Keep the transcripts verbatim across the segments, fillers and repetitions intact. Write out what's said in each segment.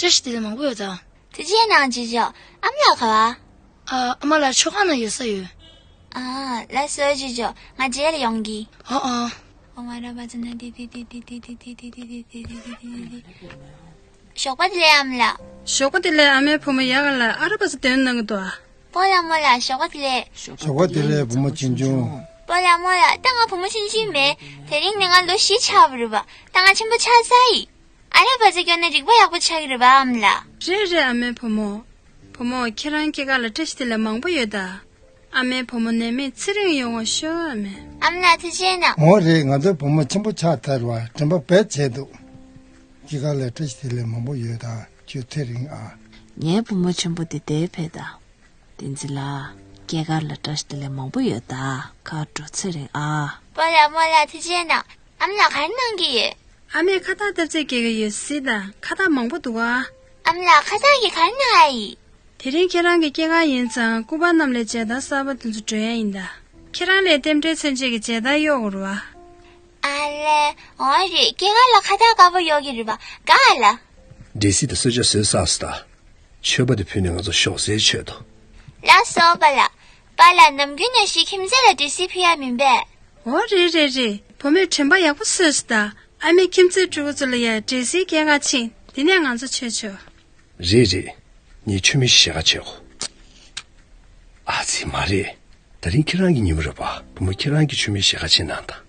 བཀྲ་ཤིས་བདེ་ལེགས་མང་པོ་ཡོད་ད། ཐུགས་རྗེ་གནང་ཅི་ཅོ། ཨ་མ་ལགས་ག་བ། ཨ་ཨ་མ་ལགས་མཆོད་ཁང་ནང་ཡོད་ས་ཡོད། ཨ་ལགས་སོ་ཅི་ཅོ། ང་རྗེས་ལ་ཡོང་གི། ཨ་ཨ། ཞོགས་པ་བདེ་ལེགས་ཨ་མ་ལགས། ཞོགས་པ་བདེ་ལེགས་ཨ་མའི་བུ་མོ་ཡག་ག་ལ་ཨ་ར་བ་ས་དོན་གནང་གི་འདུག་ཨ། སྤོ་ལགས་རྨོ་ལགས་ཞོགས་པ་བདེ་ལེགས། ཞོགས་པ་བདེ་ལེགས་བུ་མོ་ཆུང་ཆུང་། སྤོ་ལགས་རྨོ་ལགས་ད་ང་བུ་མོ་ཆུང་ཆུང་མེད། དེ་རིང་ནས་ང་ལོ་བཞི་ཆགས་པ་རེད་པ། ད་ང་ཆེན་པོ་ཆགས་ཚར་ཡིན། ཨ་ར་བ་ས་སྐྱོན་ན་རིག་པ་ཡག་པོ་ཆགས་ཀྱི་རེད་པ་ཨ་མ་ལགས། རེད་རེད་ཨ་མའི་བུ་མོ། བུ་མོ་ཁྱེད་རང་སྐྱེས་སྐར་ལ་བཀྲ་ཤིས་བདེ་ལེགས་མང་པོ་ཡོད་ད། ཨ་མའི་བུ་མོ་ནད་མེད་ཚེ་རིང་ཡོང་བ་ཤོག་ཨ་མས། ཨ་མ་ལགས་ཐུགས་རྗེ་གནང་། འོ་རེད། ང་ཚོའི་བུ་མོ་ཆེན་པོ་ཆགས་ཚར་བ་དྲན་པ་བེད་བྱས་འདུག་སྐྱེས་སྐར་ལ་བཀྲ་ཤིས་བདེ་ལེགས་མང་པོ་ཡོད་ད། ཁྱོད་ཚེ་རིང་ཨ། ངའི་བུ་མོ་ཆེན་པོ་དེ་དེ་ཕེབས་ད། བསྟན་འཛིན་ལགས། སྐྱེས་སྐར་ལ་བཀྲ་ཤིས་བདེ་ལེགས་མང་པོ་ཡོད་ད། ཁ་དྲོ་ཚེ་རིང་ཨ། སྤོ་ལགས་རྨོ་ལགས་ཐུགས་རྗེ་གནང་། ཨ་མ་ལགས་ག་རེ་གནང་གི་ཡོད། ཨ་མས་ཁ་བཏགས་བཏབ་ཚད་སྐྱེལ་གི་ཡོད་ཟེར་ད། ཁ་བཏགས་མང་པོ་འདུག་ཨ། ཨ་མ་ལགས་ཁ་བཏགས་ཀྱིས་ག་རེ་གནང་ཡ་ཡིན། དེ་རིང་ཁྱེད་རང་གི་སྐྱེས་སྐར་ཡིན་ཙང་སྐུ་པར་རྣམས་ལས་མཇལ་དར་གསར་པ་དེ་ཚོ་སྒྲོན་ཡ་ཡིན་ད། ཁྱེད་རང་ལས་རྟེན་འབྲེལ་མཚོན་བྱེད་ཀྱི་མཇལ་དར་གཡོག་དགོས་རེད་པ། ཨ་ལས། འོ་རེད། སྐྱེས་སྐར་ལ་ཁ་བཏགས་དཀར་པོ་གཡོག་གི་རེད་པ། ག་ཨ་ལ། འབྲས་སིལ་དང་གསོལ་ཇ་བཟོས་ཚར་སོང་ད། མཆོད་པ་དེ་ཕུལ་ནས་ང་ཚོ་ཞོགས་ཟས་མཆོད་དོ། ལགས་སོ་པ་ལགས། པ་ལགས་ནམ་རྒྱུན་ནང་བཞིན་ཁྱིམ་མཚེས་ལ་འབྲས་སིལ་ཕུལ་ཡ་མིན་པས། འོ་རེད་རེད་རེད། བུ་མོས་དྲན་པ་ཡག་པོ་བཟོས་སོང་ད། ཨ་མས་ཁྱིམ་མཚེས་ཕྲུ་གུ་ཚོ་ལ་ཡ་འབྲས་སིལ་སྐྱེལ་ག་ཕྱིན། དེ་ནས་ང་ཚོ་མཆོད་ཆོག་རེད་རེད། ངས་མཆོད་མེ་ཞིག་བཞེས་ག་བྱེད་གོ། ཨ་ཙི་མ་རེད། དེ་རིང་ཁྱེད་རང་གི་ཉིན་མོ་རེད་པ། བུ་མོ་ཁྱེད་རང་གིས་མཆོད་མེ་བཞེས་ག་ཕྱིན་གནང་དང་།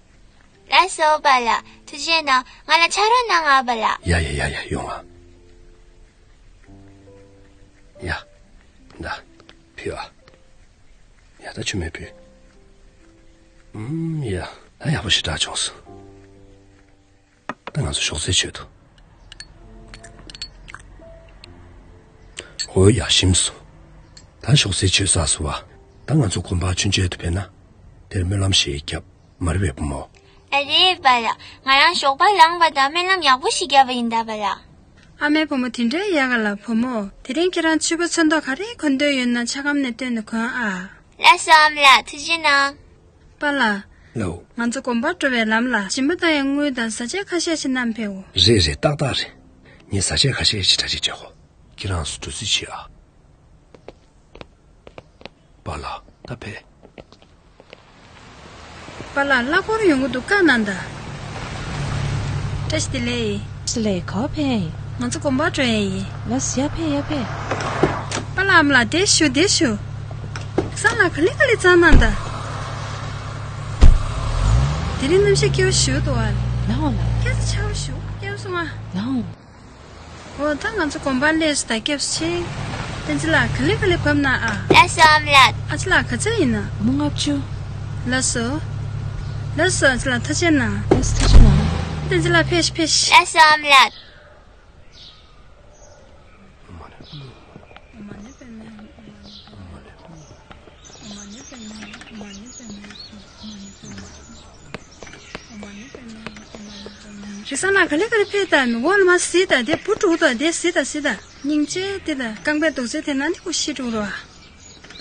ལགས་སོ་པ་ལགས། ཐུགས་རྗེ་གནང་། ང་ལ་ཕྱག་རོགས་གནང་ཨ་པ་ལགས། ཡ་ཡ་ཡ་ཡ་ཡོང་ཨ། ཡ། ད། ཕུལ་ཨ། ཡ་ད་མཆོད་མེ་ཕུལ། ཨུམ་ཡ། ད་ཡག་པོ་ཞེ་དྲག་བྱུང་སོང་། ད་ང་ཚོ་ཞོགས་ཟས་མཆོད་དོ། འོ་ཡ་ཞིམ་སོང་། ད་ཞོགས་ཟས་མཆོད་ཚར་སོང་བ། ད་ང་ཚོ་དགོན་པར་མཆོད་མཇལ་དུ་ཕེབས་ན། དེར་སྨོན་ལམ་ཞིག་བརྒྱབ། མ་རེད་པས་བུ་མོ། ཨ་རེད་པ་ལགས། ང་རང་ཞོགས་པ་ལངས་པ་དང་སྨོན་ལམ་ཡག་པོ་ཞིག་བརྒྱབ་པ་ཡིན་ད་པ་ལགས། ཨ་མའི་བུ་མོ་དེ་འདྲའི་ཡག་ག་ལ། བུ་མོ། དེ་རིང་ཁྱེད་རང་ཕྱུ་པ་ཚོན་མདོག་ག་རེ་གོན་འདོད་ཡོད་ན་ཆ་སྒམ་ནས་བཏོན་ནས་གོན་ཨ། ལགས་སོ་ཨ་མ་ལགས། ཐུགས་རྗེ་གནང་། པཱ་ལགས། ལའོ། ང་ཚོ་དགོན་པར་འགྲོ་བའི་ལམ་ལ་སྦྱིན་པ་བཏང་ཡའི་དངུལ་དང་བཟའ་ཆས་ཁ་ཤས་ཤིག་བསྣམས་ཕེབས་འོ། རེད་རེད། ཏག་ཏག་རེད། ངས་བཟའ་ཆས་ཁ་ཤས་ཅིག་གྲ་སྒྲིག་བྱེད་གོ། ཁྱེད་རང་ཚོ་འགྲོ་རྩིས་བྱེད་ཨ། པཱ་ལགས་ད་ཕེབས། པཱ་ལགས་གླ་འཁོར་ཡོང་གི་འདུག་བཀག་གནང་དང་། བཀྲ་ཤིས་བདེ་ལེགས། བཀྲ་ཤིས་བདེ་ལེགས། ག་པར་ཕེབས་ཡིན། ང་ཚོ་དགོན་པར་འགྲོ་ཡ་ཡིན། ལགས་སོ་ཡར་ཕེབས་ཡར་ཕེབས། པཱ་ལགས་ཨ་མ་ལགས་འདིར་བཞུགས་འདིར་བཞུགས། སང་ལ་ག་ལེ་ག་ལེ་བཙལ་གནང་དང་། དེ་རིང་གནམ་གཤིས་སྐྱིད་པོ་ཞེ་པོ་འདུག་ཨ། ལའོ་ལའོ། སྐྱིད་པོ་ཆགས་པོ་ཞེ་པོ་སྐྱིད་པོ་སོང་ཨ། ལའོ། འོ་ད་ང་ཚོ་དགོན་པར་སླེབས་སོང་ད། སྐྱབས་སུ་མཆི། བསྟན་འཛིན་ལགས་ག་ལེ་ག་ལེ་བབས་གནང་ཨ། ལགས་སོ་ཨ་མ་ལགས། ཨ་ཅེ་ལགས་ག་ཚོད་ཡིན་ན། སྒོར་མོ་ལྔ་བཅུ། ལགས་སོ། ལགས་སོ་ཨ་ཅེ་ལགས་ཐུགས་རྗེ་གནང་། ལགས་སོ་ཐུགས་རྗེ་གནང་། བསྟན་འཛིན་ལགས་ཕེབས་ཤིག་ཕེབས་ཤིག་ལགས་སོ་ཨ་མ་ལགས། རི་བཟང་ལགས་ག་ལེ་ག་ལེ་ཕེབས་དང་། མི་འོག་ལ་མར་གཟིགས་དང་། དེ་བུ་ཕྲུག་དང་དེ་གཟིགས་དང་གཟིགས་དང་། སྙིང་རྗེ་དེ་དང་རྐང་པའི་རྡོག་རྫིས་དེ་ན་ནི་ཁོ་ཤི་འགྲོ་རོ་ཨ།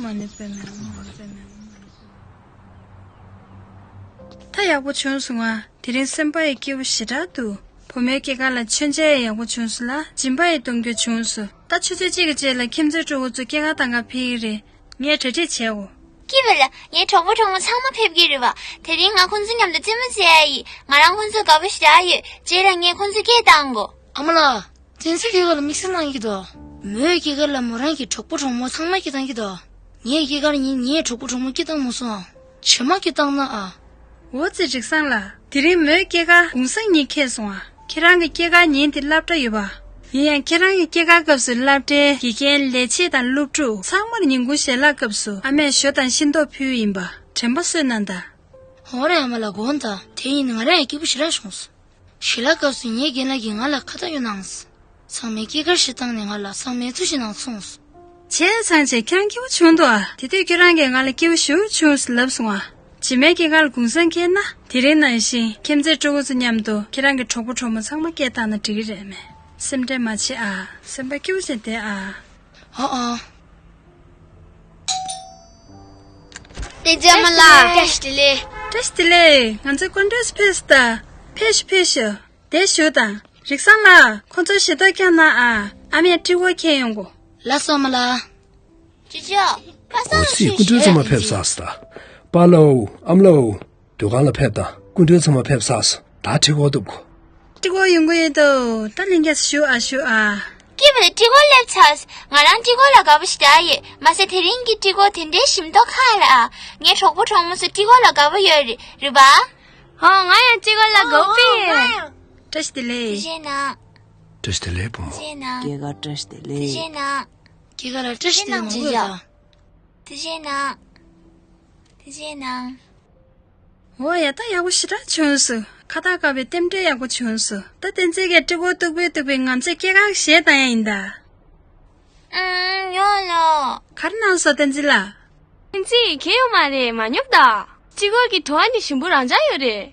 མ་ཎི་པདྨེ་ཧཱུྃ། མ་ཎི་པདྨེ་ཧཱུྃ། ད་ཡག་པོ་བྱུང་སོང་ང་། དེ་རིང་སེམས་པ་ཡི་སྐྱིད་པོ་ཞེ་དྲག་འདུག་བུ་མོའི་སྐྱེས་སྐར་ལ་མཆོད་མཇལ་ཡག་པོ་བྱུང་སོང་ལ། སྦྱིན་པ་ཡི་གཏོང་རྒྱུ་བྱུང་སོང་། ད་ཆུ་ཚོད་གཅིག་གི་རྗེས་ལ་ཁྱིམ་མཚེས་སྤྲུལ་སྐུ་ཚོ་སྐྱེས་སྐར་གཏོང་ག་ཕེབས་ཀྱི་རེད། ངས་གྲ་སྒྲིག་བྱས་འོ། སྐྱིད་པ་ལ། ངའི་གྲོགས་པོ་གྲོགས་མོ་ཚང་མ་ཕེབས་ཀྱི་རེད་བ། དེ་རིང་ང་ཁོང་ཚོ་མཉམ་དུ་རྩེད་མོ་རྩེ་ཡ་ཡིན། ང་རང་ཁོང་ཚོ་དགའ་པོ་ཞེ་དྲག་ཡོད། རྗེས་ལ་ངས་ཁོང་ཚོ་སྐད་བཏང་གོ། ཨ་མ་ལགས། བསྟན་འཛིན་སྐྱེས་སྐར་ལ་དམིགས་བསལ་གནང་གི་འདུག་མོའི་སྐྱེས་སྐར་ལ་མོ་རང་གི་གྲོགས་པོ་གྲོགས་མོ་ཚང་མ་སྐད་བཏང་གི་འདུག་ངའི་སྐྱེས་སྐར་ཉིན་ངའི་གྲོགས་པོ་གྲོགས་མོ་སྐད་བཏང་མ་སོང་། བྱེ་མ་སྐད་བཏང་ན་ཨ། འོ་ཙི་རིག་བཟང་ལགས། དེ་རིང་མོའི་སྐྱེས་སྐར་གུང་སེང་ཉིན་འཁེལ་སོང་ཨ། ཁྱེད་རང་གི་སྐྱེས་སྐར་ཉིན་དེ་སློབ་གྲྭ་ཡོད་པ། ཡིན་ཡང་ཁྱེད་རང་གི་སྐྱེས་སྐར་སྐབས་སུ་སློབ་གྲྭའི་དགེ་རྒན་ལས་བྱེད་དང་སློབ་ཕྲུག་ཚང་མར་ཉིན་གུང་ཞལ་ལག་སྐབས་སུ་ཨ་མས་ཞོ་དང་ཤིང་ཏོག་ཕུལ་ཡིན་པ། དྲན་པ་གསོས་གནང་དང་། འོ་རེད། ཨ་མ་ལགས་དགོངས་དག་དེ་ཡིན་ང་རང་ཡང་སྐྱིད་པོ་ཞེ་དྲག་བྱུང་སོང་། ཞལ་ལག་སྐབས་སུ་ངའི་རྒན་ལགས་ཀྱིས་ང་ལ་ཁ་བཏགས་གཡོག་གནང་སོང་། ཚང་མས་སྐྱེས་སྐར་ཞིག་བཏང་ནས་ང་ལ་ཚང་མས་ཐུགས་ཞིག་གནང་སོང་། བྱས་ཙང་བྱས་ཁྱེད་རང་སྐྱིད་པོ་བྱུང་འདུག་ཨ། དེ་དུས་ཁྱེད་རང་གིས་ང་ལ་སྐྱིད་པོ་ཞེ་པོ་བྱུང་ཟེར་ལབ་སོང་ཨ། རྗེས་མའི་སྐྱེས་སྐར་ལ་གུང་སེང་འཁེལ་ན་དེ་རིང་ནང་བཞིན་ཁྱིམ་མཚེས་སྤྲུལ་སྐུ་ཚོ་མཉམ་དུ་ཁྱེད་རང་གི་གྲོགས་པོ་གྲོགས་མོ་ཚང་མ་སྐད་བཏང་ན་འགྲིག་གི་རེད་མེ། སེམས་ཁྲལ་མ་བྱེད་ཨ། སེམས་པ་སྐྱིད་པོ་བྱས་བསྡད་ཨ། ཨ་ཨ། བསྟན་འཛིན་ཨ་མ་ལགས། བཀྲ་ཤིས་བདེ་ལེགས། བཀྲ་ཤིས་བདེ་ལེགས། ང་ཚོའི་སྐུ་མགྲོན་ཚོ་ཕེབས་སོང་ད། ཕེབས་ཤོག་ཕེབས་ཤོག་དེར་བཞུགས་དང་། རིག་བཟང་ལགས། ཁོང་ཚོར་ཞལ་ཏོག་བཀྱག་གནང་ཨ། ཨ་མས་སྤྲི་གོར་ཁྱེར་ཡོང་གོ། ལགས་སོ་ཨ་མ་ལགས། ཅོ་ཅོ། པ་སངས། འོ་ཙི། སྐུ་མགྲོན་ཚང་མ་ཕེབས་ཚར་སོང་ད། པཱ་ལགས། ཨ་མ་ལགས། སྡོད་ཁང་ལ་ཕེབས་དང་། སྐུ་མགྲོན་ཚང་མ་ཕེབས་ཚར་སོང་། ད་སྤྲི་གོར་གཏུབ་དགོས། སྤྲི་གོར་ཡོང་གི་ཡོད་དོ། ད་ལྷན་རྒྱས་བཞུགས་ཨ་བཞུགས་ཨ། སྐྱིད་པ་ལ་སྤྲི་གོར་སླེབས་ཚར། ང་རང་སྤྲི་གོར་ལ་དགའ་པོ་ཞེ་དྲག་ཡོད། མ་ཟད་དེ་རིང་གི་སྤྲི་གོར་དེ་འདྲའི་ཞིམ་མདོག་ཁ་རེད་ཨ། ངའི་གྲོགས་པོ་གྲོགས་མོ་ཚོ་སྤྲི་གོར་ལ་དགའ་པོ་ཡོད་རེད། རེད་པ། ཨོ་ང་ཡང་སྤྲི་གོར་ལ་དགའ་པོ་ཡོད། བཀྲ་ཤིས་བདེ་ལེགས། བཀྲ་ཤིས་བདེ་ལེགས། བཀྲ་ཤིས་བདེ་ལེགས་བུ་མོ། སྐྱེས་སྐར་བཀྲ་ཤིས་བདེ་ལེགས། སྐྱེས་སྐར་བཀྲ་ཤིས་བདེ་ལེགས། ཐུགས་རྗེ་གནང་། ཐུགས་རྗེ་གནང་། འོ་ཡ། ད་ཡག་པོ་ཞེ་དྲག་བྱུང་སོང་། ཁ་བཏགས་དཀར་པོའི་རྟེན་འབྲེལ་ཡག་པོ་བྱུང་སོང་། ད་བསྟན་འཛིན་གྱིས་སྤྲི་གོར་གཏུབ་པའི་གཏུབ་པའི་ང་ཚོས་སྐྱེས་སྐར་གཞས་བཏང་ཡ་ཡིན་ད། ཨང་། ཡོང་ལོ། ག་རེ་གནང་སོང་བསྟན་འཛིན་ལགས། བསྟན་འཛིན་གྱིས་ཡོང་མ་རེད། མ་ཉོབ་ད། སྤྲི་གོར་གྱི་བྲོ་བ་ནི་ཞིམ་པོ་རང་འཇགས་ཡོད་རེད།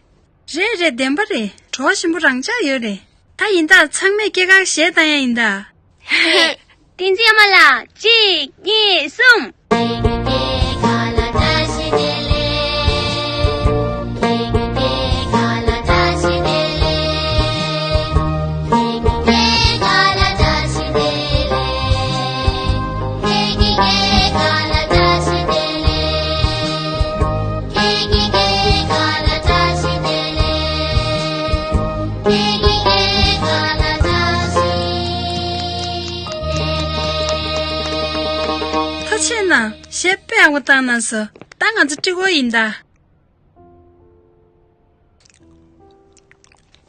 རེད་རེད། བདེན་པ་རེད། བྲོ་བ་ཞིམ་པོ་རང་འཇགས་ཡོད་རེད། ད་ཡིན་ད། ཚང་མས་སྐྱེས་སྐར་གཞས་བཏང་ཡ་ཡིན་ད། བསྟན་འཛིན་ཨ་མ་ལགས། གཅིག་གཉིས་གསུམ། ཐུགས་རྗེ་གནང་། གཞས་དཔེ་ཡག་པོ་བཏང་གནང་སོང་། ད་ང་ཚོ་སྤྲི་གོར་ཡིན་ད།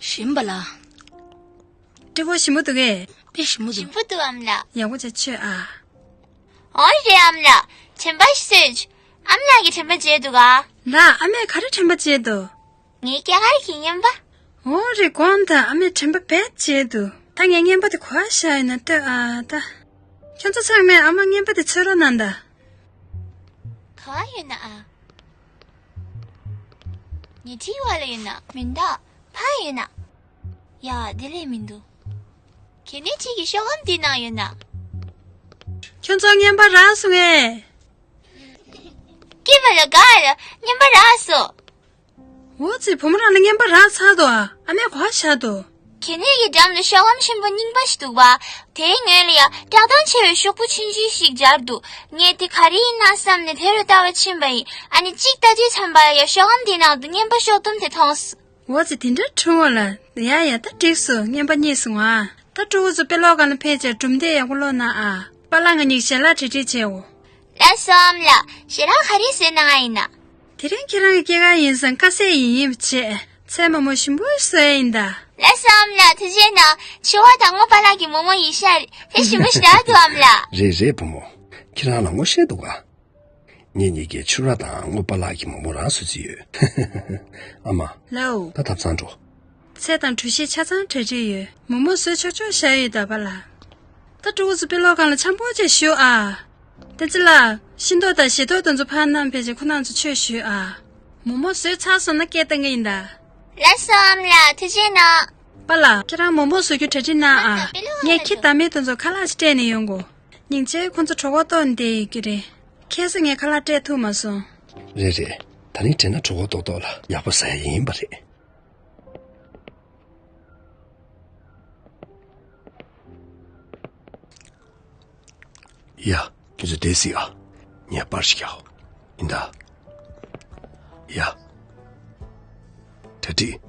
ཞིམ་པ་ལ། སྤྲི་གོར་ཞིམ་པོ་འདུག་གས། དཔེ་ཞིམ་པོ་འདུག་ཞིམ་པོ་འདུག་ཨ་མ་ལགས། ཡག་པོ་བྱས་མཆོད་ཨ། འོ་རེད་ཨ་མ་ལགས། དྲན་པ་ཞིག་གསོས། ཨ་མ་ལགས་ཀྱིས་དྲན་པ་བརྗེད་འདུག་ག་ལགས། ཨ་མས་ག་རེ་དྲན་པ་བརྗེད་འདུག་ངའི་སྐྱེས་སྐར་གྱི་རྔན་པ། འོ་རེད། དགོངས་དག་ཨ་མས་དྲན་པ་རྦད་བརྗེད་འདུག་ད་ངས་རྔན་པ་དེ་ག་པར་བཞག་ཡོད་ན་ལྟོས་ཨ། ད། ཁྱོད་ཚོ་ཚང་མས་ཨ་མ་རྔན་པ་དེ་འཚོལ་རོགས་གནང་ད། ག་པར་ཡོད་ན་ཨ། ཉལ་ཁྲིའི་འོག་ལ་ཡོད་ན། མི་འདུག་ཕར་ཡོད་ན། ཡ། དེ་ལས་མི་འདུག་གད་སྙིགས་ཁྲི་གི་ཤོག་སྒམ་དེའི་ནང་ཡོད་ན། ཁྱོད་ཚོ་རྔན་པ་རག་སོང་ངས། སྐྱིད་པ་ལ་དགའ་ལ་རྔན་པ་རག་སོང་། འོ་ཙི། བུ་མོ་རང་ལ་རྔན་པ་རག་ཚར་འདུག་ཨ་མས་ག་པར་བཞག་འདུག་གད་སྙིགས་ཀྱི་འགྲམ་ལ་ཤོག་སྒམ་ཆེན་པོ་རྙིང་པ་ཞིག་འདུག་པ། དེའི་ངོས་ལ་ཡ་བཀྲག་མདངས་ཆེ་བའི་ཤོག་བུ་ཆུང་ཆུང་ཞིག་སྦྱར་འདུག་ངས་དེ་ག་རེ་ཡིན་ན་བསམ་ནས་དེ་རུ་ལྟ་བར་ཕྱིན་པ་ཡིན། ཨ་ནི་གཅིག་ལྟ་དུས་ཙམ་པ་ལ་ཡ་ཤོག་སྒམ་དེའི་ནང་དུ་རྔན་པ་ཤོག་དུམ་དེ་མཐོང་སོང་། འོ་ཙི། དེ་འདྲ་བྱུང་བ་ལ། ཡ་ཡ། ད་འགྲིག་སོང་། རྔན་པ་རྙེད་སོང་ཨ། ད་སྤྲུལ་སྐུ་ཚོ་དཔེ་ཀློག་ཁང་ལ་ཕེབས་བྱས་གྲུབ་འབྲས་ཡག་པོ་ཀློག་གནང་ཨ། པཱ་ལགས་ང་གཉིས་ཞལ་ལག་གྲ་སྒྲིག་བྱེད་འོ། ལགས་སོ་ཨ་མ་ལགས། ཞལ་ལག་ག་རེ་བཟོས་གནང་ཡ་ཡིན་ན། དེ་རིང་ཁྱེད་རང་གི་སྐྱེས་སྐར་ཡིན་ཙང་དཀར་ཟས་ཡིན་ཡིན་པ་བྱས། ཚལ་མ་མོ་ཞིམ་པོ་བཟོ་ཡ་ཡིན་ད། ལགས་སོ་ཨ་མ་ལགས། ཐུགས་རྗེ་གནང་། ཆུ་བ་དང་རྔོ་པཱ་ལགས་ཀྱི་མོག་མོག་ཡིན་ཤག་དེ་ཞིམ་པོ་ཞེ་དྲག་འདུག་ཨ་མ་ལགས། རེད་རེད་བུ་མོ། ཁྱེད་རང་ལ་ངོ་ཤེས་འདུག་ག་ངེད་གཉིས་ཀྱིས་ཆུ་ར་དང་རྔོ་པཱ་ལགས་ཀྱི་མོག་མོག་རང་བཟོ་རྩིས་ཡོད། ཨ་མ། ལགས་འོ། ད་ཐབ་ཚང་འགྲོ། ཚལ་དང་གྲོ་ཞིབ་ཆ་ཚང་གྲ་སྒྲིག་ཡོད། མོག་མོག་བཟོས་ཆོག་ཆོག་བཞག་ཡོད་ད་པཱ་ལགས། ད་སྤྲུལ་སྐུ་ཚོ་དཔེ་ཀློག་ཁང་ལ་འཆམ་པོ་བྱས་བཞུགས་ཨ། བསྟན་འཛིན་ལགས། ཤིང་ཏོག་དང་བཞེས་ཏོག་དེ་ཚོ་ཕར་བསྣམས་ཕེབས་བྱས་ཁོ་རང་ཚོ་ཆོས་ཞུས་ཨ། མོག་མོག་བཟོས་ཚར་སོང་ན་སྐད་བཏང་གི་ཡིན་ད། ལགས་སོ་ཨ་མ་ལགས་ཐུགས་རྗེ་གནང་། པཱ་ལགས་ཁྱེད་རང་མོག་མོག་བཟོ་རྒྱུ་གྲ་སྒྲིག་གནང་ཨ། ངས་ཁྱི་བདག་མེད་དེ་ཚོ་ཁ་ལག་ཅིག་སྤྲད་ནས་ཡོང་གོ། སྙིང་རྗེ་ཁོ་ཚོ་གྲོད་ཁོག་ལྟོགས་ནས་བསྡད་ཡོད་ཀྱི་རེད། ཁ་སང་ངས་ཁ་ལག་སྤྲད་ཐུབ་མ་སོང་། རེད་རེད། ད་ནི་དྲན་ན་གྲོད་ཁོག་ལྟོགས་ལྟོགས་ལ་ཡག་པོ་ཟ་ཡ་ཡིན་པ་རེད། ཡ། ཁྱོད་ཚོ་བསྡད་སྲིད་ཨ། ངས་པར་ཞིག་རྒྱག་ཡིན་ད། ཡ། གྲ་སྒྲིག